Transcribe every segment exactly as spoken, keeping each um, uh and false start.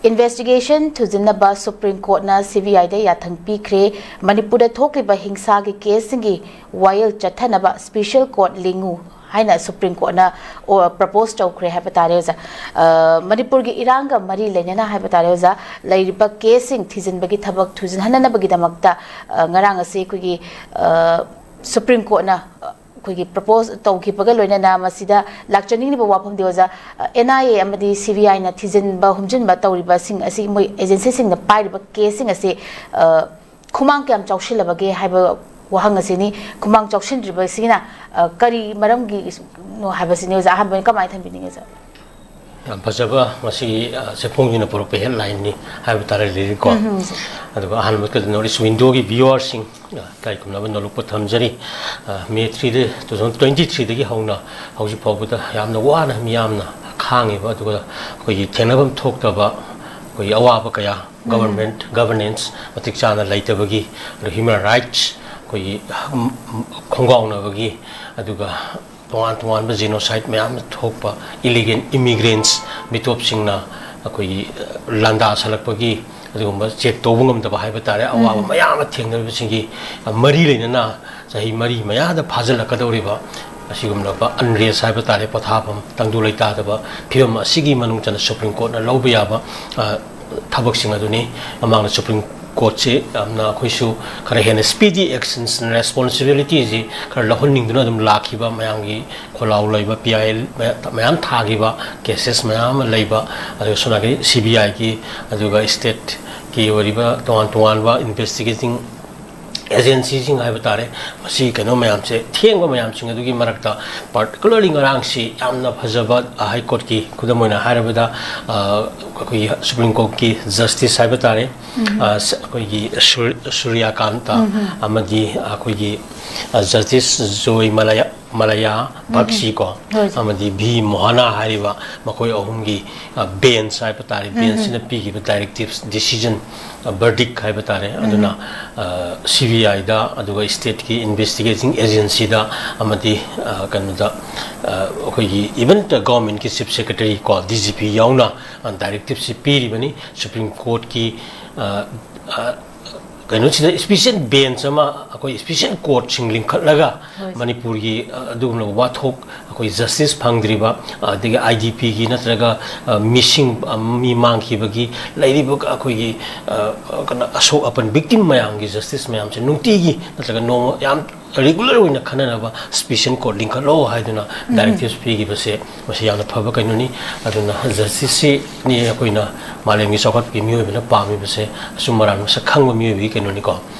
Investigation ꯊꯨꯖꯤꯟꯅꯕ supreme ꯀꯣꯔꯠꯅ C B ꯑꯥꯏꯗ ꯌꯥꯊꯪ ꯄꯤꯈ꯭ꯔꯦ꯫ ꯃꯅꯤꯄꯨꯔꯗ ꯊꯣꯛꯂꯤꯕ ꯍꯤꯡꯁꯥꯒꯤ ꯀꯦꯁꯁꯤꯡꯒꯤ ꯋꯥꯌꯦꯜ ꯆꯠꯊꯅꯕ ꯁ꯭ꯄꯦꯁꯦꯜ ꯀꯣꯔꯠ ꯂꯤꯡꯉꯨ ꯍꯥꯏꯅ ꯁꯨꯄ꯭ꯔꯤꯝ ꯀꯣꯔꯠꯅ, ꯑꯣ, ꯄ꯭ꯔꯄꯣꯁ ꯇꯧꯈ꯭ꯔꯦ ꯍꯥꯏꯕ ꯇꯥꯔꯦ, ꯑꯣꯖꯥ꯫ ꯑ, ꯃꯅꯤꯄꯨꯔꯒꯤ ꯏꯔꯥꯡꯒ ꯃꯔꯤ ꯂꯩꯅꯅ ꯍꯥꯏꯕ ꯇꯥꯔꯦ, ꯑꯣꯖꯥ, ꯂꯩꯔꯤꯕ ꯀꯦꯁꯁꯤꯡ ꯊꯤꯖꯤꯟꯕꯒꯤ ꯊꯕꯛ ꯊꯨꯖꯤꯟꯍꯟꯅꯕꯒꯤꯗꯃꯛꯇ, ꯑ, ꯉꯔꯥꯡ ꯑꯁꯤ ꯑꯩꯈꯣꯏꯒꯤ, ꯑ, ꯁꯨꯄ꯭ꯔꯤꯝ ꯀꯣꯔꯠꯅ, ꯑ, ꯑꯩꯈꯣꯏꯒꯤ ꯄ꯭ꯔꯄꯣꯁ ꯇꯧꯈꯤꯕꯒ ꯂꯣꯏꯅꯅ ꯃꯁꯤꯗ ꯂꯥꯛꯆꯅꯤꯡꯂꯤꯕ ꯋꯥꯐꯝꯗꯤ, ꯑꯣꯖꯥ, ꯑꯦꯟ ꯑꯥꯏ ꯑꯦ ꯑꯃꯗꯤ ꯁꯤ ꯕꯤ ꯑꯥꯏꯅ ꯊꯤꯖꯤꯟꯕ ꯍꯨꯝꯖꯤꯟꯕ ꯇꯧꯔꯤꯕꯁꯤꯡ ꯑꯁꯤ, ꯃꯣꯏ ꯑꯦꯖꯦꯟꯁꯤꯁꯤꯡꯅ ꯄꯥꯏꯔꯤꯕ ꯀꯦꯁꯁꯤꯡ ꯑꯁꯤ, ꯑ, ꯈꯨꯃꯥꯡ ꯀꯌꯥꯝ ꯆꯥꯎꯁꯤꯜꯂꯕꯒꯦ ꯍꯥꯏꯕ ꯋꯥꯍꯪ ꯑꯁꯤꯅꯤ꯫ ꯈꯨꯃꯥꯡ ꯆꯥꯎꯁꯤꯟꯗ꯭ꯔꯤꯕꯁꯤꯅ, ꯑ, ꯀꯔꯤ ꯃꯔꯝꯒꯤꯅꯣ ꯍꯥꯏꯕꯁꯤꯅꯤ, ꯑꯣꯖꯥ꯫ ꯑꯍꯥꯟꯕ ꯑꯣꯏꯅ ꯀꯃꯥꯏꯅ ꯊꯝꯕꯤꯅꯤꯡꯉꯤ, ꯑꯣꯖꯥ? ꯌꯥꯝ ꯐꯖꯕ ꯃꯁꯤꯒꯤ, ꯑ, ꯆꯦꯐꯣꯡꯁꯤꯅ ꯄꯨꯔꯛꯄ ꯍꯦꯗꯂꯥꯏꯟꯅꯤ ꯍꯥꯏꯕ ꯇꯥꯔꯦ, ꯂꯤꯔꯤꯛꯀꯣ꯫ ꯎꯝ, ꯎꯝ, ꯑꯣꯖꯥ꯫ ꯑꯗꯨꯒ ꯑꯍꯥꯟꯕꯗ ꯅꯣꯔꯠ ꯏꯁ ꯋꯤꯟꯗꯣꯒꯤ ꯚ꯭ꯌꯨꯋꯔꯁꯤꯡ, ꯑ, ꯏꯀꯥꯏ ꯈꯨꯝꯅꯕ ꯅꯣꯂꯨꯛꯄ ꯊꯝꯖꯔꯤ꯫ ꯑ, ꯃꯦ ꯊ꯭ꯔꯤꯗ, ꯇꯨ ꯊꯥꯎꯖꯟ ꯇ꯭ꯋꯦꯟꯇꯤ ꯊ꯭ꯔꯤꯗꯒꯤ ꯍꯧꯅ ꯍꯧꯖꯤꯛ ꯐꯥꯎꯕꯗ ꯌꯥꯝꯅ ꯋꯥꯅ ꯃꯤꯌꯥꯝꯅ ꯈꯥꯡꯉꯤꯕ, ꯑꯗꯨꯒ ꯑꯩꯈꯣꯏꯒꯤ ꯊꯦꯡꯅꯐꯝ ꯊꯣꯛꯇꯕ ꯑꯩꯈꯣꯏꯒꯤ ꯑꯋꯥꯕ ꯀꯌꯥ, ꯎꯝ꯫ ꯒꯕꯔꯃꯦꯟꯠ, ꯒꯕꯔꯅꯦꯟꯁ ꯃꯇꯤꯛ ꯆꯥꯅ ꯂꯩꯇꯕꯒꯤ, ꯑꯗꯨꯒ ꯍ꯭ꯌꯨꯃꯦꯟ ꯔꯥꯏꯠꯁ ꯑꯩꯈꯣꯏꯒꯤ, ꯎꯝ, ꯎꯝ, ꯈꯣꯡꯒꯥꯎꯅꯕꯒꯤ, ꯑꯗꯨꯒ ꯇꯣꯉꯥꯟ ꯇꯣꯉꯥꯟꯕ ꯖꯦꯅꯣꯁꯥꯏꯠ ꯃꯌꯥꯝ ꯑꯃ ꯊꯣꯛꯄ, ꯏꯂꯤꯒꯦꯜ ꯏꯃꯤꯒ꯭ꯔꯦꯟꯠꯁ ꯃꯤꯇꯣꯞꯁꯤꯡꯅ ꯑꯩꯈꯣꯏꯒꯤ, ꯑ, ꯂꯥꯟꯗꯥ ꯁꯜꯂꯛꯄꯒꯤ ꯑꯗꯨꯒꯨꯝꯕ ꯆꯦꯛ ꯇꯧꯕ ꯉꯝꯗꯕ ꯍꯥꯏꯕ ꯇꯥꯔꯦ, ꯑꯋꯥꯕ ꯎꯝ꯫ ꯃꯌꯥꯝ ꯑꯃ ꯊꯦꯡꯅꯔꯤꯕꯁꯤꯡꯒꯤ, ꯑ, ꯃꯔꯤ ꯂꯩꯅꯅ ꯆꯍꯤ ꯃꯔꯤ ꯃꯌꯥꯗ ꯐꯥꯖꯤꯜꯂꯛꯀꯗꯧꯔꯤꯕ ꯑꯁꯤꯒꯨꯝꯂꯕ ꯑꯟꯔꯦꯁ ꯍꯥꯏꯕ ꯇꯥꯔꯦ, ꯄꯣꯊꯥꯐꯝ ꯇꯪꯗꯨ ꯂꯩꯇꯥꯗꯕ ꯐꯤꯕꯝ ꯑꯁꯤꯒꯤ ꯃꯅꯨꯡ ꯆꯟꯅ ꯁꯨꯄ꯭ꯔꯤꯝ ꯀꯣꯔꯠꯅ ꯂꯧꯕ ꯌꯥꯕ, ꯑ, ꯊꯕꯛꯁꯤꯡ ꯑꯗꯨꯅꯤ꯫ ꯃꯃꯥꯡꯗ ꯁꯨꯄ꯭ꯔꯤꯝ ꯀꯣꯔꯠꯁꯤ ꯌꯥꯝꯅ ꯑꯩꯈꯣꯏꯁꯨ ꯈꯔ ꯍꯦꯟꯅ ꯁ꯭ꯄꯤꯗꯤ ꯑꯦꯛꯁꯟꯁ, ꯔꯦꯁꯄꯣꯟꯁꯤꯕꯤꯂꯤꯇꯤꯁꯤ ꯈꯔ ꯂꯧꯍꯟꯅꯤꯡꯗꯨꯅ ꯑꯗꯨꯝ ꯂꯥꯛꯈꯤꯕ, ꯃꯌꯥꯝꯒꯤ ꯈꯣꯜꯂꯥꯎ ꯂꯩꯕ, ꯄꯤ ꯑꯥꯏ ꯑꯦꯜ ꯃꯌꯥꯝ ꯊꯥꯈꯤꯕ, ꯀꯦꯁꯦꯁ ꯃꯌꯥꯝ ꯑꯃ ꯂꯩꯕ, ꯑꯗꯨꯒ ꯁꯣꯝ ꯅꯥꯀꯟꯒꯤ ꯁꯤ ꯕꯤ ꯑꯥꯏꯒꯤ, ꯑꯗꯨꯒ ꯁ꯭ꯇꯦꯠꯀꯤ ꯑꯣꯏꯔꯤꯕ ꯇꯣꯉꯥꯟ ꯇꯣꯉꯥꯟꯕ ꯏꯟꯚꯦꯁꯇꯤꯒꯦꯇꯤꯡ ꯑꯦꯖꯦꯟꯁꯤꯁꯤꯡ ꯍꯥꯏꯕ ꯇꯥꯔꯦ, ꯃꯁꯤ ꯀꯩꯅꯣ ꯃꯌꯥꯝꯁꯦ, ꯊꯦꯡꯕ ꯃꯌꯥꯝꯁꯤꯡ ꯑꯗꯨꯒꯤ ꯃꯔꯛꯇ ꯄꯥꯔꯇꯤꯀꯨꯂꯔꯂꯤ ꯉꯔꯥꯡꯁꯤ ꯌꯥꯝꯅ ꯐꯖꯕ, ꯑ, ꯍꯥꯏ ꯀꯣꯔꯠꯀꯤ ꯈꯨꯗꯝ ꯑꯣꯏꯅ ꯍꯥꯏꯔꯕꯗ, ꯑ, ꯑꯩꯈꯣꯏꯒꯤ ꯁꯨꯄ꯭ꯔꯤꯝ ꯀꯣꯔꯠꯀꯤ ꯖꯁꯇꯤꯁ ꯍꯥꯏꯕ ꯇꯥꯔꯦ, ꯎꯝ꯫ ꯑ, ꯁ-, ꯑꯩꯈꯣꯏꯒꯤ ꯁꯨꯔ-, ꯁꯨꯔ꯭ꯌꯀꯥꯟꯇ ꯎꯝ, ꯎꯝ꯫ ꯑꯃꯗꯤ ꯑꯩꯈꯣꯏꯒꯤ, ꯑ, ꯖꯁꯇꯤꯁ ꯖꯣꯏ ꯃꯂꯌꯥ-, ꯃꯂꯌꯥ ꯕꯛꯁꯤ ꯀꯣ, ꯍꯣꯏ, ꯁꯥꯔ꯫ ꯑꯃꯗꯤ ꯚꯤ ꯃꯣꯍꯅꯥ ꯍꯥꯏꯔꯤꯕ ꯃꯈꯣꯏ ꯑꯍꯨꯝꯒꯤ, ꯑ, ꯕꯦꯟꯁ ꯍꯥꯏꯕ ꯇꯥꯔꯦ, ꯎꯝ, ꯕꯦꯟꯁꯁꯤꯅ ꯎꯝ꯫ ꯄꯤꯈꯤꯕ ꯗꯥꯏꯔꯦꯛꯇꯤꯞꯁ, ꯗꯤꯁꯤꯖꯟ, ꯑ, ꯕꯔꯗꯤꯛ ꯍꯥꯏꯕ ꯇꯥꯔꯦ꯫ ꯎꯝ, ꯑꯗꯨꯅ, ꯎꯝ꯫ ꯑ, ꯁꯤ ꯕꯤ ꯑꯥꯏꯗ, ꯑꯗꯨꯒ ꯁ꯭ꯇꯦꯠꯀꯤ ꯏꯟꯚꯦꯁꯇꯤꯒꯦꯇꯤꯡ ꯑꯦꯖꯦꯟꯁꯤꯗ, ꯑꯃꯗꯤ, ꯑ, ꯀꯩꯅꯣꯗ, ꯑ, ꯑꯩꯈꯣꯏꯒꯤ ꯏꯚꯟ ꯒꯚꯔꯟꯃꯦꯟꯠꯀꯤ ꯆꯤꯐ ꯁꯦꯀ꯭ꯔꯦꯇꯔꯤ ꯀꯣ, ꯗꯤ ꯖꯤ ꯄꯤ ꯌꯥꯎꯅ, ꯑ, ꯗꯥꯏꯔꯦꯛꯇꯤꯞꯁꯤ ꯄꯤꯔꯤꯕꯅꯤ꯫ ꯁꯨꯄ꯭ꯔꯤꯝ ꯀꯣꯔꯠꯀꯤ, ꯑ, ꯑ, ꯀꯩꯅꯣꯁꯤꯗ ꯏꯁꯄꯤꯁꯦꯜ ꯕꯦꯟꯁ ꯑꯃ, ꯑꯩꯈꯣꯏ ꯏꯁꯄꯤꯁꯦꯜ ꯀꯣꯔꯠꯁꯤꯡ ꯂꯤꯡꯈꯠꯂꯒ, ꯍꯣꯏ, ꯁꯥꯔ꯫ ꯃꯅꯤꯄꯨꯔꯒꯤ, ꯑ, ꯑꯗꯨꯒꯨꯝꯂꯕ ꯋꯥꯊꯣꯛ, ꯑꯩꯈꯣꯏ ꯖꯁꯇꯤꯁ ꯐꯪꯗ꯭ꯔꯤꯕ, ꯑꯗꯒꯤ ꯑꯥꯏ ꯗꯤ ꯄꯤꯒꯤ ꯅꯠꯇ꯭ꯔꯒ, ꯑ, ꯃꯤꯁꯤꯡ, ꯑ, ꯃꯤ ꯃꯥꯡꯈꯤꯕꯒꯤ ꯂꯩꯔꯤꯕ ꯑꯩꯈꯣꯏꯒꯤ, ꯑ, ꯀꯩꯅꯣ, ꯑꯁꯣꯛ ꯑꯄꯟ ꯚꯤꯛꯇꯤꯝ ꯃꯌꯥꯝꯒꯤ ꯖꯁꯇꯤꯁ ꯃꯌꯥꯝꯁꯦ ꯅꯨꯡꯇꯤꯒꯤ ꯅꯠꯇ꯭ꯔꯒ ꯅꯣꯡꯃ ꯌꯥꯝ ꯔꯤꯒꯨꯂꯔ ꯑꯣꯏꯅ ꯈꯟꯅꯅꯕ ꯏꯁꯄꯤꯁꯦꯜ ꯀꯣꯔꯠ ꯂꯤꯡꯈꯠꯂꯣ ꯍꯥꯏꯗꯨꯅ, ꯎꯝ, ꯗꯥꯏꯔꯦꯛꯇꯤꯞꯁ ꯄꯤꯈꯤꯕꯁꯦ ꯃꯁꯤ ꯌꯥꯝꯅ ꯐꯕ ꯀꯩꯅꯣꯅꯤ꯫ ꯑꯗꯨꯅ ꯖꯁꯇꯤꯁꯁꯤꯅꯤ ꯑꯩꯈꯣꯏꯅ ꯃꯥꯂꯦꯝꯒꯤ ꯆꯥꯎꯈꯠꯄꯒꯤ ꯃꯤꯑꯣꯏꯕꯅ ꯄꯥꯝꯃꯤꯕꯁꯦ, ꯑꯆꯨꯝ ꯑꯔꯥꯟ ꯃꯁꯛ ꯈꯪꯕ ꯃꯤꯑꯣꯏꯕꯒꯤ ꯀꯩꯅꯣꯅꯤꯀꯣ꯫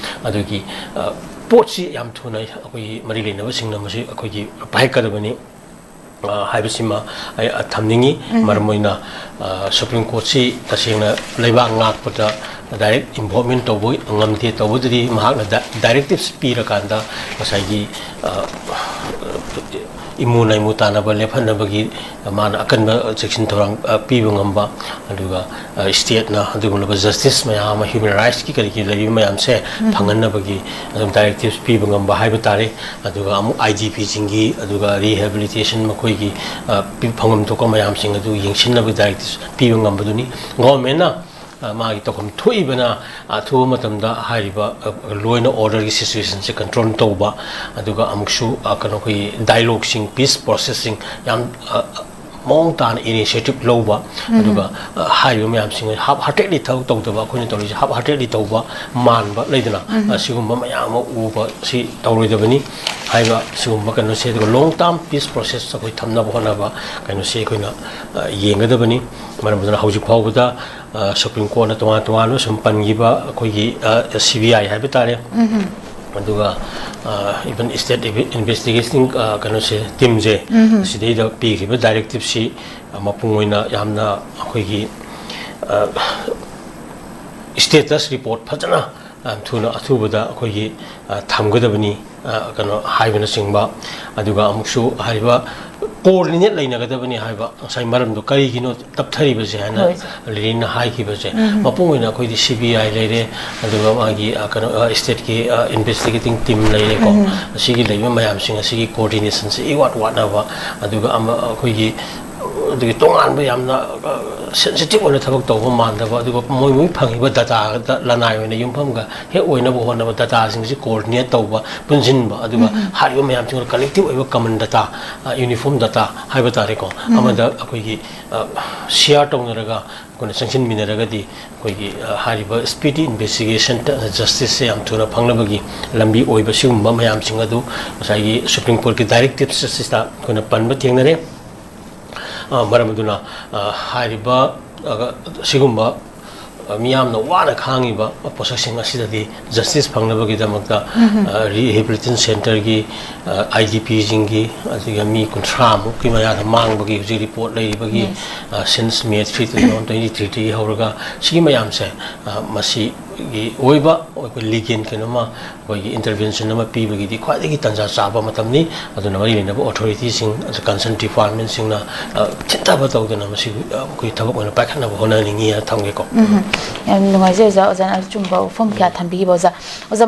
ꯑꯗꯨꯒꯤ, ꯑ, ꯄꯣꯠꯁꯤ ꯌꯥꯝ ꯊꯨꯅ ꯑꯩꯈꯣꯏꯒꯤ ꯃꯔꯤ ꯂꯩꯅꯕꯁꯤꯡꯅ ꯃꯁꯤ ꯑꯩꯈꯣꯏꯒꯤ ꯄꯥꯏꯈꯠꯀꯗꯕꯅꯤ, ꯑ, ꯍꯥꯏꯕꯁꯤꯃ ꯑꯩ, ꯑ, ꯊꯝꯅꯤꯡꯉꯤ꯫ ꯎꯝ꯫ ꯃꯔꯝ ꯑꯣꯏꯅ, ꯑ, ꯁꯨꯄ꯭ꯔꯤꯝ ꯀꯣꯔꯠꯁꯤ ꯇꯁꯦꯡꯅ ꯂꯩꯕꯥꯛ ꯉꯥꯛꯄꯗ ꯗꯥꯏꯔꯦꯛ ꯏꯟꯚꯣꯜꯚꯃꯦꯟ ꯇꯧꯕ ꯉꯝꯗꯦ꯫ ꯇꯧꯕꯗꯗꯤ ꯃꯍꯥꯛꯅ ꯗꯥ-, ꯗꯥꯏꯔꯦꯛꯇꯤꯞꯁ ꯄꯤꯔꯀꯥꯟꯗ ꯉꯁꯥꯏꯒꯤ, ꯑ, ꯏꯃꯨ ꯅꯥꯏꯃꯨ ꯇꯥꯟꯅꯕ ꯂꯦꯞꯍꯟꯅꯕꯒꯤ ꯃꯥꯅ ꯑꯀꯟꯕ ꯆꯦꯛꯁꯤꯟ ꯊꯧꯔꯥꯡ, ꯑ, ꯄꯤꯕ ꯉꯝꯕ, ꯑꯗꯨꯒ, ꯑ, ꯁ꯭ꯇꯦꯠꯅ ꯑꯗꯨꯒꯨꯝꯂꯕ ꯖꯁꯇꯤꯁ ꯃꯌꯥꯝ ꯑꯃ, ꯍ꯭ꯌꯨꯃꯦꯟ ꯔꯥꯏꯠꯁꯀꯤ ꯀꯔꯤꯒꯤ ꯂꯩꯔꯤꯕ ꯃꯌꯥꯝꯁꯦ, ꯎꯝ, ꯐꯪꯍꯟꯅꯕꯒꯤ ꯑꯗꯨꯝ ꯗꯥꯏꯔꯦꯛꯇꯤꯞꯁ ꯄꯤꯕ ꯉꯝꯕ ꯍꯥꯏꯕ ꯇꯥꯔꯦ꯫ ꯑꯗꯨꯒ ꯑꯃꯨꯛ ꯑꯥꯏ ꯗꯤ ꯄꯤꯁꯤꯡꯒꯤ, ꯑꯗꯨꯒ ꯔꯤꯍꯦꯕꯤꯂꯤꯇꯦꯁꯟ ꯃꯈꯣꯏꯒꯤ, ꯑ, ꯄꯤ-, ꯐꯪꯐꯝ ꯊꯣꯛꯄ ꯃꯌꯥꯝꯁꯤꯡ ꯑꯗꯨ ꯌꯦꯡꯁꯤꯟꯅꯕ ꯗꯥꯏꯔꯦꯛꯇꯤꯞꯁ ꯄꯤꯕ ꯉꯝꯕꯗꯨꯅꯤ꯫ ꯒꯣꯚꯔꯟꯃꯦꯟꯠꯅ, ꯑ, ꯃꯥꯒꯤ ꯇꯧꯐꯝ ꯊꯣꯛꯏꯕꯅ ꯑꯊꯨꯕ ꯃꯇꯝꯗ ꯍꯥꯏꯔꯤꯕ, ꯑ, ꯂꯣ ꯑꯦꯟ ꯑꯣꯔꯗꯔꯒꯤ ꯁꯤꯆꯨꯋꯦꯁꯟꯁꯦ ꯀꯟꯇ꯭ꯔꯣꯜ ꯇꯧꯕ, ꯑꯗꯨꯒ ꯑꯃꯨꯛꯁꯨ, ꯑ, ꯀꯩꯅꯣ, ꯑꯩꯈꯣꯏꯒꯤ ꯗꯥꯏꯂꯣꯒꯁꯤꯡ, ꯄꯤꯁ ꯄ꯭ꯔꯣꯁꯦꯁꯁꯤꯡ ꯌꯥꯝ, ꯑ, ꯃꯑꯣꯡ ꯇꯥꯅ ꯏꯅꯤꯁꯤꯌꯦꯇꯤꯞ ꯂꯧꯕ, ꯎꯝ꯫ ꯑꯗꯨꯒ, ꯑ, ꯍꯥꯏꯔꯤꯕ ꯃꯌꯥꯝꯁꯤꯡ ꯍꯥꯐ ꯍꯥꯔꯇꯦꯗꯂꯤ ꯊꯕꯛ ꯇꯧꯗꯕ, ꯑꯩꯈꯣꯏꯅ ꯇꯧꯔꯤꯁꯦ ꯍꯥꯐ ꯍꯥꯔꯇꯦꯗꯂꯤ ꯇꯧꯕ ꯃꯥꯟꯕ ꯂꯩꯗꯅ, ꯎꯝ꯫ ꯑ, ꯁꯤꯒꯨꯝꯕ ꯃꯌꯥꯝ ꯑꯃ ꯎꯕ ꯁꯤ ꯇꯧꯔꯣꯏꯗꯕꯅꯤ ꯍꯥꯏꯕ ꯁꯤꯒꯨꯝꯕ ꯀꯩꯅꯣꯁꯦ, ꯑꯗꯨꯒ ꯂꯣꯡ ꯇꯥꯔꯝ ꯄꯤꯁ ꯄ꯭ꯔꯣꯁꯦꯁ ꯑꯩꯈꯣꯏ ꯊꯝꯅꯕ ꯍꯣꯠꯅꯕ ꯀꯩꯅꯣꯁꯦ ꯑꯩꯈꯣꯏꯅ, ꯑ, ꯌꯦꯡꯒꯗꯕꯅꯤ꯫ ꯃꯔꯝ ꯑꯗꯨꯅ ꯍꯧꯖꯤꯛ ꯐꯥꯎꯕꯗ, ꯑ, ꯁꯨꯄ꯭ꯔꯤꯝ ꯀꯣꯔꯠꯅ ꯇꯣꯉꯥꯟ ꯇꯣꯉꯥꯟꯕ ꯁꯨꯝ ꯄꯟꯈꯤꯕ ꯑꯩꯈꯣꯏꯒꯤ, ꯑ, ꯁꯤ ꯕꯤ ꯑꯥꯏ ꯍꯥꯏꯕ ꯇꯥꯔꯦ, ꯎꯝ꯫ ꯑꯗꯨꯒ, ꯑ, ꯏꯚꯟ ꯁ꯭ꯇꯦꯠ ꯏꯟꯚꯦ-, ꯏꯟꯚꯦꯁꯇꯤꯒꯦꯁꯟ, ꯑ, ꯀꯩꯅꯣꯁꯦ, ꯇꯤꯝꯁꯦ, ꯎꯝ꯫ ꯁꯤꯗꯩꯗ ꯄꯤꯈ꯭ꯔꯤꯕ ꯗꯥꯏꯔꯦꯛꯇꯤꯞꯁꯤ, ꯑ, ꯃꯄꯨꯡ ꯑꯣꯏꯅ ꯌꯥꯝꯅ ꯑꯩꯈꯣꯏꯒꯤ, ꯑ, ꯁ꯭ꯇꯦꯇꯁ ꯔꯤꯄꯣꯔꯠ ꯐꯖꯅ, ꯑ, ꯊꯨꯅ, ꯑꯊꯨꯕꯗ ꯑꯩꯈꯣꯏꯒꯤ, ꯑ, ꯊꯝꯒꯗꯕꯅꯤ꯫ ꯑ, ꯀꯩꯅꯣ ꯍꯥꯏꯕꯅꯆꯤꯡꯕ, ꯑꯗꯨꯒ ꯑꯃꯨꯛꯁꯨ ꯍꯥꯏꯔꯤꯕ ꯀꯣꯑꯣꯔꯗꯤꯅꯦꯠ ꯂꯩꯅꯒꯗꯕꯅꯤ ꯍꯥꯏꯕ ꯉꯁꯥꯏ ꯃꯔꯝꯗꯣ ꯀꯔꯤꯒꯤꯅꯣ ꯇꯞꯊꯔꯤꯕꯁꯦ ꯍꯥꯏꯅ ꯍꯣꯏ, ꯁꯥꯔ꯫ ꯂꯤꯂꯤꯅ ꯍꯥꯏꯈꯤꯕꯁꯦ, ꯎꯝ꯫ ꯃꯄꯨꯡ ꯑꯣꯏꯅ ꯑꯩꯈꯣꯏꯗꯤ ꯁꯤ ꯕꯤ ꯑꯥꯏ ꯂꯩꯔꯦ, ꯑꯗꯨꯒ ꯃꯥꯒꯤ, ꯑ, ꯀꯩꯅꯣ, ꯑ, ꯏꯁꯇꯦꯠꯀꯤ, ꯑ, ꯏꯟꯚꯦꯁꯇꯤꯒꯦꯇꯤꯡ ꯇꯤꯝ ꯂꯩꯔꯦꯀꯣ꯫ ꯎꯝ꯫ ꯑꯁꯤꯒꯤ ꯂꯩꯕ ꯃꯌꯥꯝꯁꯤꯡ ꯑꯁꯤꯒꯤ ꯀꯣꯑꯣꯔꯗꯤꯅꯦꯁꯟꯁꯦ ꯏꯋꯥꯠ ꯋꯥꯠꯅꯕ, ꯑꯗꯨꯒ ꯑꯃ, ꯑꯩꯈꯣꯏꯒꯤ, ꯑꯗꯨꯒꯤ ꯇꯣꯉꯥꯟꯕ ꯌꯥꯝꯅ, ꯑ, ꯁꯦꯟꯁꯤꯇꯤꯞ ꯑꯣꯏꯅ ꯊꯕꯛ ꯇꯧꯕ ꯃꯥꯟꯗꯕ, ꯑꯗꯨꯒ ꯃꯣꯏ, ꯃꯣꯏ ꯐꯪꯉꯤꯕ ꯗꯇꯥꯗ ꯂꯅꯥꯏ ꯑꯣꯏꯅ ꯌꯨꯝꯐꯝꯒ ꯍꯦꯛ ꯑꯣꯏꯅꯕ ꯍꯣꯠꯅꯕ, ꯗꯇꯥꯁꯤꯡꯁꯤ ꯀꯣꯑꯣꯔꯗꯤꯅꯦꯠ ꯇꯧꯕ, ꯄꯨꯟꯁꯤꯟꯕ, ꯑꯗꯨꯒ ꯎꯝ, ꯎꯝ꯫ ꯍꯥꯏꯔꯤꯕ ꯃꯌꯥꯝꯁꯤꯡꯗꯣ ꯀꯂꯦꯛꯇꯤꯞ ꯑꯣꯏꯕ ꯀꯃꯟ ꯗꯇꯥ, ꯑ, ꯌꯨꯅꯤꯐꯣꯔꯝ ꯗꯇꯥ ꯍꯥꯏꯕ ꯇꯥꯔꯦꯀꯣ, ꯎꯝ꯫ ꯑꯃꯗ ꯑꯩꯈꯣꯏꯒꯤ, ꯑ, ꯁꯤꯌꯥꯔ ꯇꯧꯅꯔꯒ ꯑꯩꯈꯣꯏꯅ ꯆꯪꯁꯤꯟꯃꯤꯟꯅꯔꯒꯗꯤ ꯑꯩꯈꯣꯏꯒꯤ, ꯑ, ꯍꯥꯏꯔꯤꯕ ꯁ꯭ꯄꯤꯗꯤ ꯏꯟꯚꯦꯁꯇꯤꯒꯦꯁꯟ ꯖꯁꯇꯤꯁꯁꯦ ꯌꯥꯝ ꯊꯨꯅ ꯐꯪꯅꯕꯒꯤ ꯂꯝꯕꯤ ꯑꯣꯏꯕ, ꯁꯤꯒꯨꯝꯕ ꯃꯌꯥꯝꯁꯤꯡ ꯑꯗꯨ ꯉꯁꯥꯏꯒꯤ ꯁꯨꯄ꯭ꯔꯤꯝ ꯀꯣꯔꯠꯀꯤ ꯗꯥꯏꯔꯦꯛꯇꯤꯞꯁ ꯑꯁꯤꯗ ꯑꯩꯈꯣꯏꯅ ꯄꯟꯕ ꯊꯦꯡꯅꯔꯦ꯫ ꯑ, ꯃꯔꯝ ꯑꯗꯨꯅ, ꯑ, ꯍꯥꯏꯔꯤꯕ, ꯑ, ꯁꯤꯒꯨꯝꯕ, ꯑ, ꯃꯤꯌꯥꯝꯅ ꯋꯥꯅ ꯈꯥꯡꯉꯤꯕ ꯄꯣꯠꯁꯛꯁꯤꯡ ꯑꯁꯤꯗꯗꯤ ꯖꯁꯇꯤꯁ ꯐꯪꯅꯕꯒꯤꯗꯃꯛꯇ, ꯎꯝ꯫ ꯑ, ꯔꯤꯍꯦꯕꯤꯂꯤꯇꯦꯁꯟ ꯁꯦꯟꯇꯔꯒꯤ, ꯑ, ꯑꯥꯏ ꯗꯤ ꯄꯤꯁꯤꯡꯒꯤ, ꯑꯗꯨꯒ ꯃꯤ ꯀꯨꯟꯊ꯭ꯔꯥꯃꯨꯛꯀꯤ ꯃꯌꯥꯗ ꯃꯥꯡꯕꯒꯤ ꯍꯧꯖꯤꯛ ꯔꯤꯄꯣꯔꯠ ꯂꯩꯔꯤꯕꯒꯤ, yes. Uh, since May three two thousand twenty ꯊ꯭ꯔꯤꯗꯒꯤ ꯍꯧꯔꯒ ꯁꯤꯒꯤ ꯃꯌꯥꯝꯁꯦ, ꯑ, ꯃꯁꯤꯒꯤ ꯑꯣꯏꯕ ꯑꯩꯈꯣꯏ ꯂꯤꯒꯦꯜ ꯀꯩꯅꯣꯃ, ꯑꯩꯈꯣꯏꯒꯤ ꯏꯟꯇꯔꯚꯦꯟꯁꯟ ꯑꯃ ꯄꯤꯕꯒꯤꯗꯤ ꯈ꯭ꯋꯥꯏꯗꯒꯤ ꯇꯥꯟꯖꯥ ꯆꯥꯕ ꯃꯇꯝꯅꯤ꯫ ꯑꯗꯨꯅ ꯃꯔꯤ ꯂꯩꯅꯕ ꯑꯣꯊꯣꯔꯤꯇꯤꯁꯤꯡ, ꯑꯗꯨ ꯀꯟꯁꯔꯟ ꯗꯤꯄꯥꯔꯠꯃꯦꯟꯁꯤꯡꯅ, ꯑ, ꯊꯤꯠꯊꯕ ꯇꯧꯗꯅ ꯃꯁꯤ, ꯑ, ꯑꯩꯈꯣꯏ ꯊꯕꯛ ꯑꯣꯏꯅ ꯄꯥꯏꯈꯠꯅꯕ ꯍꯣꯠꯅꯅꯤꯡꯉꯤ ꯍꯥꯏꯅ ꯊꯝꯒꯦꯀꯣ꯫ ꯎꯝ꯫ ꯌꯥꯝ ꯅꯨꯡꯉꯥꯏꯖꯩ ꯑꯣꯖꯥ, ꯑꯣꯖꯥꯅ ꯑꯆꯨꯝꯕ ꯋꯥꯐꯝ ꯀꯌꯥ ꯊꯝꯕꯤꯈꯤꯕ꯫ ꯑꯣꯖꯥ, ꯑꯣꯖꯥ